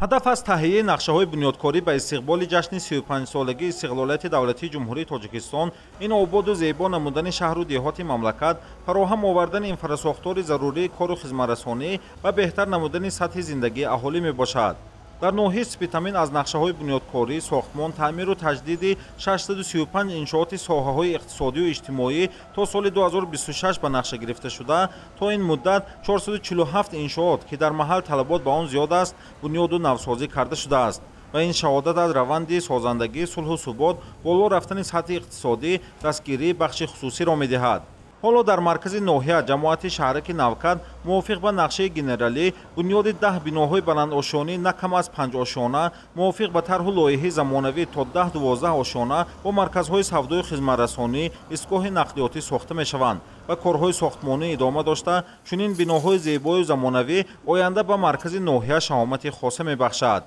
Ҳадаф аз таҳияи нақшаҳои бунёдкорӣ ба истиқболи ҷашни 35-солагии истиқлолияти давлатии Ҷумҳурии Тоҷикистон ин ободу зебо намудани шаҳру деҳоти мамлакат, фароҳам овардани инфрасохтори зарурии кору хизматрасонӣ ва беҳтар намудани сатҳи зиндагии аҳолӣ мебошад. Дар ноҳияи Спитамен аз нақшаҳои бунёдкорӣ, сохтмон, таъмиру таҷдиди 635 иншооти соҳаҳои иқтисодию иҷтимоӣ то соли 2026 ба нақша гирифта шуда, то ин муддат 447 иншоот, ки дар маҳал талабот ба он зиёд аст, бунёду навсозӣ карда шудааст ва ин шаҳодат аз раванди созандагӣ, сулҳу субот, боло рафтани сатҳи иқтисодӣ, дастгирии бахши хусусиро медиҳад. Ҳоло дар маркази ноҳия ҷамоати шаҳраки Навкат мувофиқ ба нақшаи генералӣ бунёди 10 биноҳои баландошёнӣ на кам аз 5 ошёна, мувофиқ ба тарҳу лоиҳаи замонавӣ то 10-12 ошёна бо марказҳои савдою хизматрасонӣ, истгоҳи нақлиётӣ сохта мешаванд ва корҳои сохтмонӣ идома дошта, чунин биноҳои зебою замонавӣ оянда ба маркази ноҳия шаҳомати хоса мебахшад.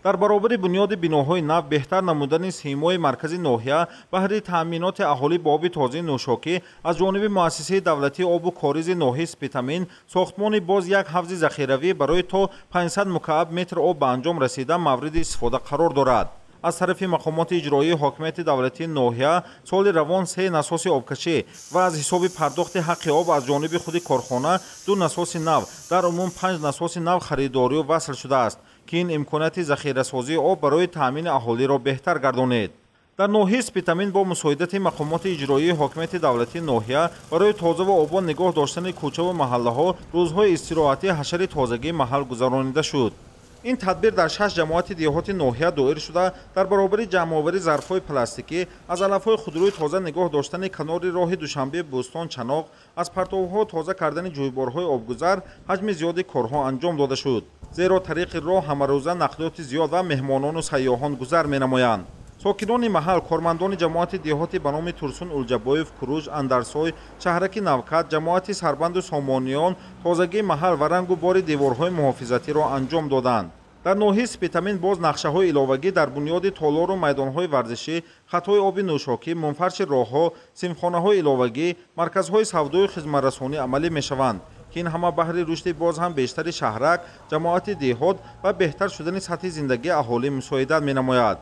Дар баробари бунёди биноҳои нав, беҳтар намудани симои маркази ноҳия баҳри таъминоти аҳолӣ ба оби тозаи нӯшокӣ аз ҷониби муассисаи давлатии обу коризи ноҳияи Спитамен сохтмони боз як ҳавзи захиравӣ барои то 500 мукааб метр об ба анҷом расида мавриди истифода қарор дорад. Аз тарафи мақомоти иҷроии ҳокимияти давлатии ноҳия соли равон 3 насоси обкашӣ ва аз ҳисоби пардохти ҳаққи об аз ҷониби худи корхона 2 насоси нав, дар умум 5 насоси нав харидорию васл шудааст, ки ин имконияти захирасозии об барои таъмини аҳолиро беҳтар гардонид. Дар ноҳияи Спитамен бо мусоидати мақомоти иҷроии ҳокимияти давлатии ноҳия барои тоза ва обод нигоҳ доштани кӯчаву маҳаллаҳо рӯзҳои истироҳатӣ ҳашари тозагии маҳал гузаронида шуд. Ин тадбир дар 6 ҷамоати деҳоти ноҳия доир шуда, дар баробари ҷамъоварии зарфҳои пластикӣ, аз алафҳои худрӯи тоза нигоҳ доштани канори роҳи Душанбе Бӯстон Чаноқ, аз партовҳо тоза кардани ҷӯйборҳои обгузар ҳаҷми зиёди корҳо анҷом дода шуд. Зеро тариқи роҳ ҳамарӯза нақлиёти зиёд ва меҳмонону сайёҳон гузар менамоянд. Сокинони маҳал, кормандони ҷамоати деҳоти ба номи Турсун Улҷабоев, Куруҷ, Андарсой, шаҳраки Навкат, ҷамоати Сарбанду Сомониён тозагии маҳал ва рангу бори деворҳои муҳофизатиро анҷом доданд. Дар ноҳияи Спитамен боз нақшаҳои иловагӣ дар бунёди толору майдонҳои варзишӣ, хатҳои оби нӯшокӣ, мунфарши роҳҳо, синфхонаҳои иловагӣ, марказҳои савдою хизматрасонӣ амалӣ мешаванд, ки ин ҳама баҳри рушди боз ҳам бештари шаҳрак, ҷамоати деҳот ва беҳтар шудани сатҳи зиндагии аҳолӣ мусоидат менамояд.